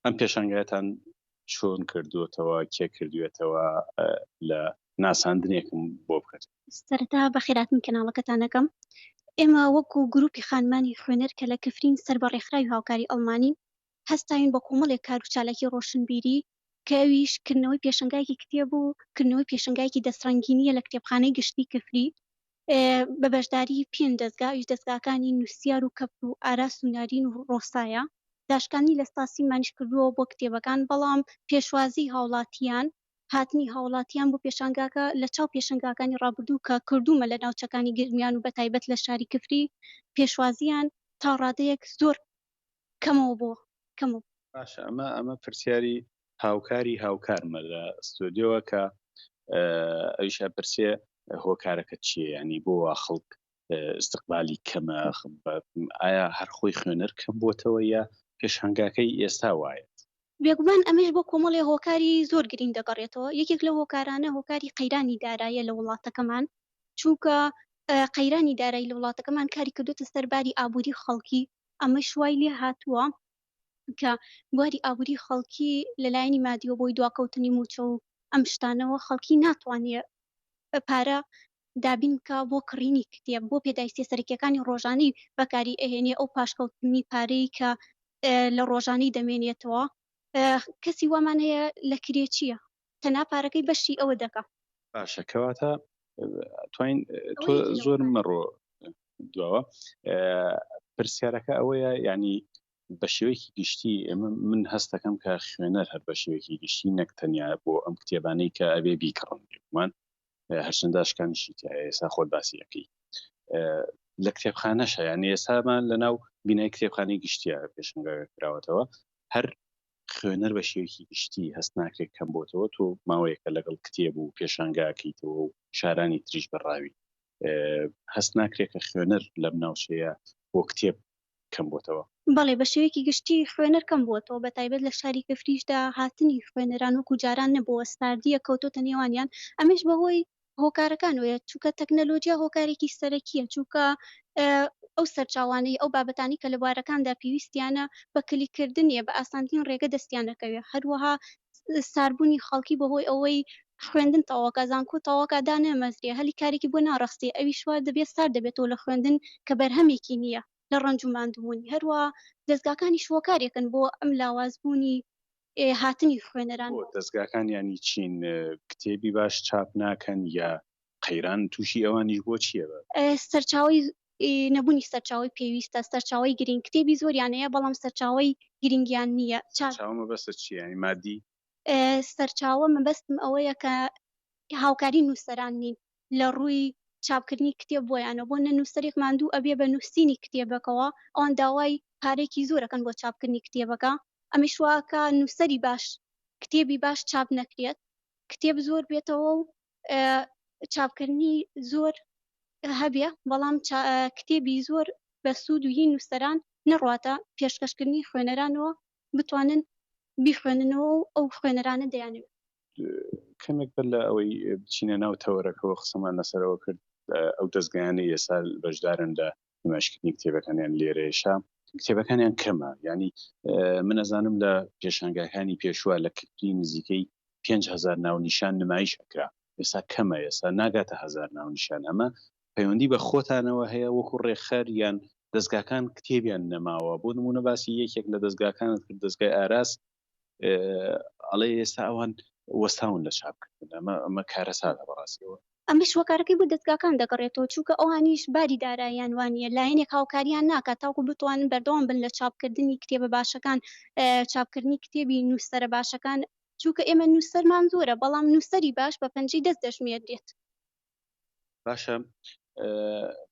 ئەم پێشانگایەتان چۆن کردووەتەوە، کێ کردوێتەوە، لە ناساندنێکم بۆ بکەن. سەرەتا بەخێرهاتنی کەناڵەکەتان ئەکەم. ئێمە وەکو گروپی خانمانی خوێنەر کە لە کفرین سەر بە ڕێکخراوی هاوکاری ئەڵمانین، هەستاوین بە کۆمەڵێک کار و چالاکی ڕۆشنبیری کە ئەویش کردنەوەی پێشەنگایەکی کتێب و کردنەوەی پێشەنگایەکی دەستڕەنگینییە لە کتێبخانەی گشتی کفری بە بەشداری پێنج دەزگا ئەویش دەزگاکانی نووسیار و کەپر و ئاراس و نارین و ڕۆسایە. داشکاندنی لە ستاسیمانیش کردووە بۆ کتێبەکان، بەڵام پێشوازی هاوڵاتیان، هاتنی هاوڵاتیان بۆ پێشانگاکە لە چاو پێشەنگاکانی ڕابردوو کە کردوومە لە ناوچەکانی گەرمیان و بەتایبەت لە شاری کفری، پێشوازیان تا ڕادەیەک زۆر کەمەوە بۆ کەمەوە. باشە ئەمە ئەمە پرسیاری هاوکاری هاوکارمە لە ستۆدیۆوە کە ئەویش ئەپرسێ هۆکارەکە چییە ینی بۆ وا خەڵک استقبالی کەمە ئایا هەر خۆی خوێنەر کەم بۆتەوە یا پێشانگاکەی ئێستا وایە؟ بێگومان ئەمەش بۆ کۆمەڵێ هۆکاری زۆر گرینگ دەگەڕێتەوە، یەکێک لەو هۆکارانە هۆکاری قەیرانی داراییە لە وڵاتەکەمان، چونکە قەیرانی دارایی لە وڵاتەکەمان کاری کردوتە سەر باری ئابووری خەڵکی، ئەمەش وای لێ هاتووە کە بواری ئابووری خەڵکی لەلایەنی مادیەوە بۆی دواکەوتنی مووچە و ئەم شتانەوە خەڵکی ناتوانێ پارە دابین بکا بۆ کڕینی کتێب بۆ پێداویستیە سەرەکیەکانی ڕۆژانەی بەکاری ئەهێنێ ئەو پاشکەوتنی پارەی کە لە ڕۆژانەی دەمێنێتەوە کەسی وامان هەیە لە کرێچیە تەنها پارەکەی بەشی ئەوە دەکا. باشە کەواتە توانین تۆ زۆر مەڕۆ دواوە پرسیارەکە ئەوەیە ینی بە شێوەیەکی گشتی ئێمە من هەستەکەم کە خوێنەر هەر بە شێوەیەکی گشتی نەک تەنیا بۆ ئەم کتێبانەی کە ئەبێ بیکڕن بێگومان هەرچەندە شکانیشی تایە ئێستا خۆت باسی ئەەکەی لە کتێبخانەشە یعنی ئێستامان لە ناو بینای کتێبخانەی گشتیە پێشنگاوێ کراوەتەوە هەر خوێنەر بە شێوەیەکی گشتی هەست ناکرێت کەم بۆتەوە تۆ ماوەیەکە لەگەڵ کتێب و پێشانگاکەیتەوە و شارانی تریش بەڕاوی هەست ناکرێت کە خوێنەر لەم ناوچەیە بۆ کتێب کەم بۆتەوە؟ بەڵێ بە شێوەیەکی گشتی خوێنەر کەم بووەتەوە بە تایبەت لە شاری کفریشدا هاتنی خوێنەران وەکو جاران نەبووە ساردییە کەوتۆتە نێوانیان ئەمەش بەهۆی هۆکارەکانەوەیە چونکە تەکنەلۆجیا هۆکارێکی سەرەکییە چونکە ئەو سەرچاوانەی ئەو بابەتانی کە لە بوارەکاندا پێویستیانە بە کلیککردنیە بە ئاسانترین ڕێگە دەستیان دەکەوێت هەروەها ساربوونی خەڵکی بەهۆی ئەوەی خوێندن تەواوکا زانکۆ تەواوکا دانەمەزرێ هەلی کارێکی بۆ ناڕەخسێ ئەویش وا دەبێت سارد دەبێتەوە لە خوێندن کە بەرهەمێکی نییە لە ڕەنج و ماندووبوونی هەروە دەزگاکانیش هۆکارێکن بۆ ئەم لاوازبوونی هاتنی خوێنەران. بۆ دەزگاکان یانی چین کتێبی باش چاپ ناکەن یا قەیران تووشی ئەوانیش بۆ چییە؟ سەرچاوەی نەبوونی سەرچاوەی پێویستە، سەرچاوەی گرینگ، کتێبی زۆریان هەیە بەڵام سەرچاوەی گرینگیان نییە. سەرچاوە مەبەستت چییە یانی مادی؟ سەرچاوە مەبەستم ئەوەیە کە هاوکاری نووسەران نین لە ڕووی چاپکردنی کتێب بۆیانەوە، بۆ نە نووسەرێک ماندوو ئەبێ بە نووسینی کتێبەکەوە، ئەوان داوای پارەیەکی زۆر ئەکەن بۆ چاپکردنی کتێبەکە، ئەمەیش وا ئەکا نووسەری باش کتێبی باش چاپ نەکرێت، کتێب زۆر بێتەوە و چاپکردنی زۆر هەبێ بەڵام کتێبی زۆر بە سوود و هی نووسەران نەڕواتە پێشکەشکردنی خوێنەرانەوە بتوانن بیخوێننەوە و ئەو خوێنەرانە دەیانەوێت. کەمێک بەر لە ئەوەی بچینە ناو تەوەرەکەوە قسەمان لەسەرەوە کرد ئەو دەزگایانەی ئێستا بەشدارن لە نمایشکردنی کتێبەکانیان لێرەیشا کتێبەکانیان کەمە ینی من ئەزانم لە پێشانگاکانی پێشوە لە کتری نزیکەی 5هزار ناونیشان نمایش ئەکرا ئێستا کەمە ئێستا ناگاتە هزار ناونیشان ئەمە پەیوەندی بە خۆتانەوە هەیە وەکو ڕێکخەر یان دەستگاکان کتێبیان نەماوە بۆ نمونە باسی یەکێک لە دەستگاکانت کرد دەستگای ئاراس ئەڵێ ئێستا ئەوان وەستاون لە چاپکردن ئەمە ئەمە کارەساتە بەڕاستیەوە. ئەمەش هۆکارەکەی بۆ دەزگاکان دەگەڕێتەوە، چونکە ئەوانیش باری داراییان وا نییە، لایەنێک هاوکاریان ناکات تاکو بتوانن بەردەوام بن لە چاپکردنی کتێبە باشەکان، چاپکردنی کتێبی نووسەرە باشەکان، چونکە ئێمە نووسەرمان زۆرە، بەڵام نووسەری باش بە پەنجەی دەست دەژمێردرێت. باشە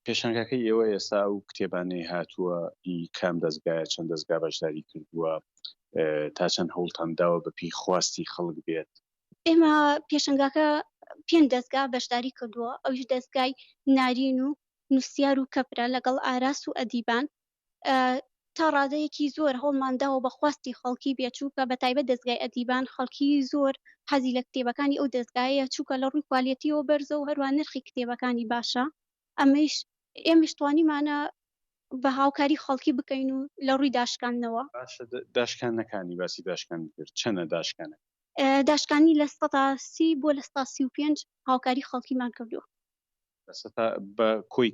پێشانگاکەی ئێوە ئێستا ئەو کتێبانەی هاتووە ئی کام دەستگایە چەند دەستگا بەشداری کردووە تا چەند هەوڵتان داوە بە پێی خواستی خەڵک بێت؟ ئێمە پێشنگاکە پێنج دەستگا بەشداری کردووە ئەویش دەستگای نارین و نووسیار و کەپرە لەگەڵ ئاراس و ئەدیبان تا ڕادەیەکی زۆر هەوڵمان داوە بە خواستی خەڵکی بێت چونکە بە تایبەت دەزگای ئەدیبان خەڵکی زۆر حەزی لە کتێبەکانی ئەو دەزگایەیە چونکە لە ڕووی کوالێتیەوە بەرزە و هەروە نرخی کتێبەکانی باشە ئەمەیش ئێمەش توانیمانە. بە هاوکاری خەڵکی بکەین و لە ڕووی داشکاندنەوە. باشە داشکاندنەکانی باسی داشکاندن کرد چەنە داشکانەکە؟ داشکاندنی 30% بۆ 35% هاوکاری خەڵکیمان کردووە. لە سەتا بە کۆی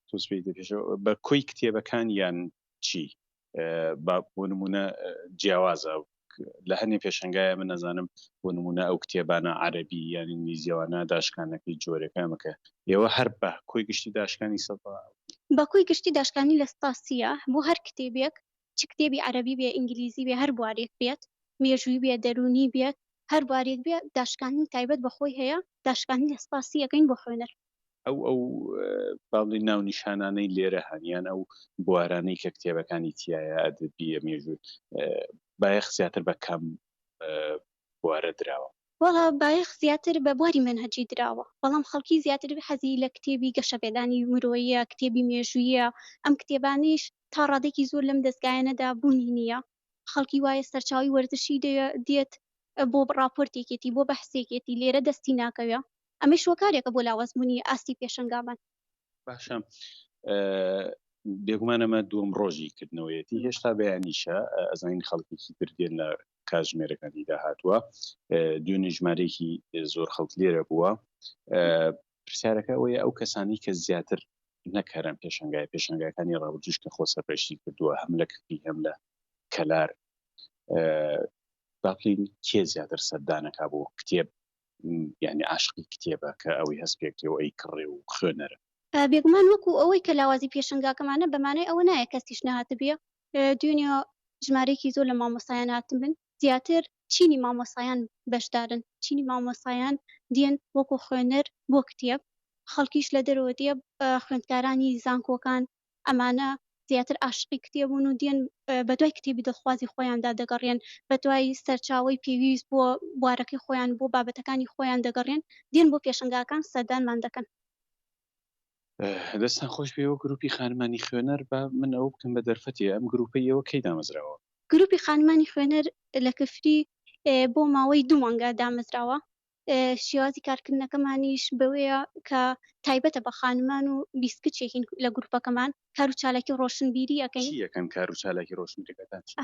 تۆز پێی دەپێشەوە بە کۆی کتێبەکان یان چی؟ با بۆ نمونە جیاوازە لە هەنێ پێشنگایە من نەزانم بۆ نمونە ئەو کتێبانە عەربی یان ئینگلیزیەوانە داشکانەکەی جۆرەکە مەکە ئێوە هەر بە کۆی گشتی داشکانی سەدا بە کۆی گشتی داشکانی لە ستاسیە بۆ هەر کتێبێک چ کتێبی عەربی بێ ئینگلیزی بێ هەر بوارێک بێت مێژووی بێ دەروونی بێت هەر بوارێک بێ داشکاندنی تایبەت بە خۆی هەیە داشکاندنی لە سپاسی ئەکەین بۆ خوێنەر. ئەو ئەو با بڵێین ناونیشانانەی لێرە هەن یان ئەو بوارانەی کە کتێبەکانی تیایە ئەدەبییە مێژوو بایەخ زیاتر بە کام بوارە دراوە؟ وەڵا بایەخ زیاتر بە بواری مەنهەجی دراوە بەڵام خەڵکی زیاتر حەزی لە کتێبی گەشەپێدانی مرۆییە کتێبی مێژوویە ئەم کتێبانەیش تا ڕادەیەکی زۆر لەم دەزگایانەدا بوونی نییە خەڵکی وایە سەرچاوی وەرزشی دێت بۆ ڕاپۆرتێکێتی بۆ بەحسێکێتی لێرە دەستی ناکەوێ ئەمەیش هۆکارێکە بۆ لاوازبوونی ئاستی پێشەنگامان. باشە بێگومان ئەمە دووەم ڕۆژی کردنەوەیەتی هێشتا بەیانیشە ئەزانین خەڵکێکی تر دێن لە کاتژمێرەکانی داهاتووە دوێنێ ژمارەیەکی زۆر خەڵک لێرە بووە پرسیارەکە ئەوەیە ئەو کەسانی کە زیاتر نەک هەر ئەم پێشانگایە پێشانگاکانی ڕابردووش کە خۆ سەرپەرشتی کردووە هەم لە کفری هەم لە کەلار با بڵێین کێ زیاتر سەردانەکا بۆ کتێب یعنی عاشقی کتێبە کە ئەوەی هەست پێکرێ و ئەی کڕێ و خوێنەرە. بێگومان وەکو ئەوەی کە لاوازی پێشەنگاکەمانە بەمانای ئەوە نایە کەسیش نەهاتبێ دوێنێ ژمارەیەکی زۆر لە مامۆستایان هاتبن زیاتر چینی مامۆستایان بەشدارن چینی مامۆستایان دێن وەکو خوێنەر بۆ کتێب خەڵکیش لە دەرەوە دێ خوێندکارانی زانکۆکان ئەمانە زیاتر عاشقی کتێبوون و دێن بەدوای کتێبی دڵخوازی خۆیاندا دەگەڕێن بەدوای سەرچاوەی پێویست بۆ بوارەکەی خۆیان بۆ بابەتەکانی خۆیان دەگەڕێن دێن بۆ پێشەنگاکان سەردانمان دەکەن. دەستان خۆش بێ ئێوە گروپی خانمانی خوێنەر با من ئەوە بکەم بە دەرفەتێ ئەم گروپەی ئێوە کەی دامەزراوە؟ گروپی خانمانی خوێنەر لە کفری بۆ ماوەی دوو مانگە دامەزراوە شێوازی کارکردنەکەمانیش بەوەیە کە تایبەتە بە خانمان و 20 کچێکین لە گروپەکەمان کار و چالاکی ڕۆشنبیری ئەەکەین چی ئەکەن کار و چالاکی ڕۆشنبیرەکەتان چی؟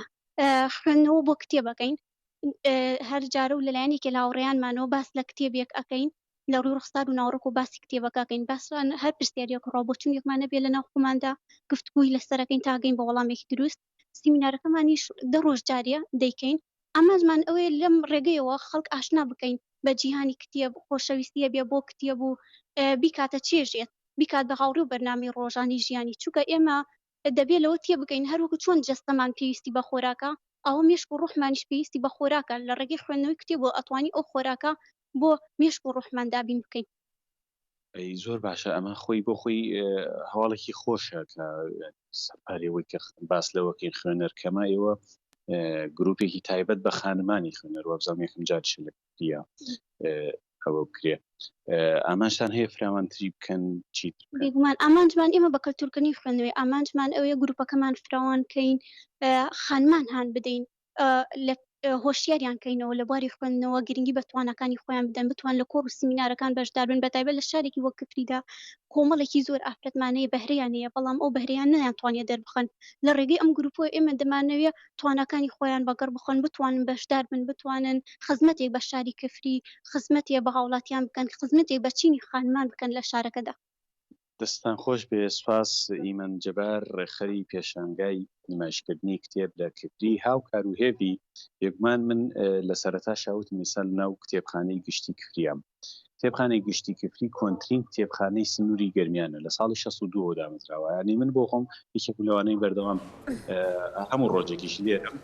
خوێندنەوە بۆ کتێب ئەکەین هەر جارە و لەلایەن یەکێ لە هاوڕێیانمانەوە باس لە کتێبێک ئەکەین لە ڕووی ڕوخسار و ناوەڕۆک و باسی کتێبەکە ئەکەین باسمان هەر پرسیاریەک ڕا بۆچوونێکمان هەبێ لەناو خۆماندا گفتوگۆی لەسەر ئەکەین تا گەین بە وەڵامێکی دروست سیمینارەکەمانیش دە ڕۆژ جارێ دەیکەین ئامانجمان ئەوەیە لەم ڕێگەیەوە خەڵک ئاشنا بکەین بە جیهانی کتێب خۆشەویستی هەبێ بۆ کتێب و بیکاتە چێژێت بیکات بە هاوڕێ و بەرنامەی ڕۆژانی ژیانی چونکە ئێمە دەبێ لەوە تێبگەین هەروەکو چۆن جەستەمان پێویستی بە خۆراکە ئەوە مێشک و ڕۆحمانیش پێویستی بە خۆراکە لە ڕێگەی خوێندنەوەی کتێبەوە ئەتوانی ئەو خۆراکە بۆ مێشک و ڕۆحمان دابین بکەین. ئەی زۆر باشە ئەمە خۆی بۆ خۆی هەواڵێکی خۆشە کە سەرپارێەوەی کە باس لەوەکەین خوێنەر کەمە ئێوە گروپێکی تایبەت بە خانمانی خوێنەر وابزانم یەکەم جاریشە لە کوردیە ئەوە بکرێ ئامانجتان هەیە فراوانتری بکەن چیت بێگومان ئامانجمان ئێمە بە کەلتورکردنی خوێندنەوەی ئامانجمان ئەوەیە گروپەکەمان فراوان کەین خانمان هان بدەین لە هۆشیاریان کەینەوە لە بواری خوێندنەوە گرنگی بە تواناکانی خۆیان بدەن بتوان لە کۆڕ و سیمینارەکان بەشدار بن بەتایبەت لە شارێکی وەک کفریدا کۆمەڵێکی زۆر ئافرەتمان هەیە بەهرەیان هەیە بەڵام ئەو بەهرەیان نەیانتوانیە دەربخەن لە ڕێگەی ئەم گروپەوە ئێمە دەمانەوێ تواناکانی خۆیان بەگەڕ بخەن بتوانن بەشدار بن بتوانن خزمەتێک بە شاری کفری خزمەتێ بە هاوڵاتیان بکەن خزمەتێک بە چینی خانمان بکەن لە شارەکەدا. دەستتان خۆش بێ سوپاس ئیمەن جەبار ڕێکخەری پێشانگای نمایشکردنی کتێب لە کفری هاوکار و هێڤی بێگومان من لە سەرەتاشا وتم ئێستا لەناو کتێبخانەی گشتی کفریام کتێبخانەی گشتی کفری کۆنترین کتێبخانەی سنووری گەرمیانە لە ساڵی 62 ەوە دامەزراوە یانی من بۆ خۆم یەکێکم لەوانەی بەردەوام هەموو ڕۆژێکیش لێرەم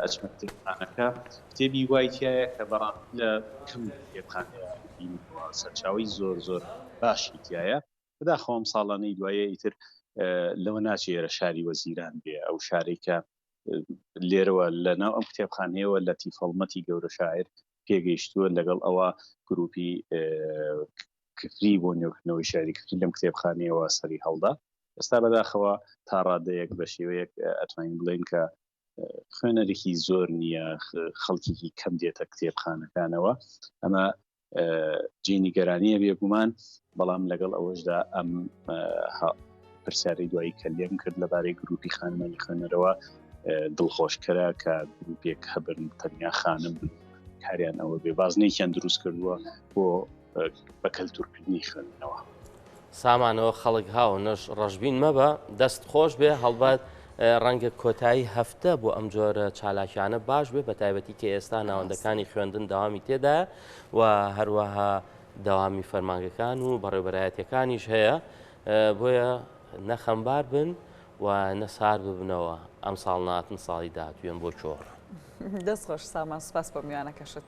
ئەچمە کتێبخانەکە کتێبی وای تایە کە بەڕاستی لە کەم کتێبخانەیە بینیەوە سەرچاوەی زۆر زۆر باشی تایە بەداخەوە ئەم ساڵانەی دوایە ئیتر لەوە ناچێ ئێرە شاری وەزیران بێ ئەو شارەی کە لێرەوە لە ناو ئەم کتێبخانەیەوە لەتیف هەڵمەتی گەورە شاعر پێگەیشتووە لەگەڵ ئەوە گروپی کفری بۆ نوێکردنەوەی شاری کفری لەم کتێبخانەیەوە سەری هەڵدا ئێستا بەداخەوە تا ڕادەیەک بە شێوەیەک ئەتوانین بڵێن کە خوێنەرێکی زۆر نییە خەڵکێکی کەم دێتە کتێبخانەکانەوە ئەمە جێی نیگەرانیە بێگومان بەڵام لەگەڵ ئەوەشدا ئەم پرسیاری دوایی کە لێم کرد لەبارەی گروپی خانمانی خوێنەرەوە دڵخۆشکەرە کە گروپێک هەبن تەنیا خانم بن کاریان ئەوە بێ بازنێکیان دروست کردووە بۆ بە کەلتورکردنی خوێندنەوە. سامانەوە خەڵک هاو نەش ڕەشبین مەبە دەست خۆش بێ هەڵبەت ڕەنگە کۆتایی هەفتە بۆ ئەم جۆرە چالاکیانە باش بێ بە تایبەتی کە ئێستا ناوەندەکانی خوێندن داوامی تێدایە و هەروەها دەوامی فەرمانگەکان و بەڕێوبەرایەتەکانیش هەیە بۆیە نەخەمبار بن و نەسار ببنەوە ئەم ساڵ ناتن ساڵی داهاتوێن بۆ کۆڕ. دەست خۆش سامان سوپاس بۆ میوانەکەشت.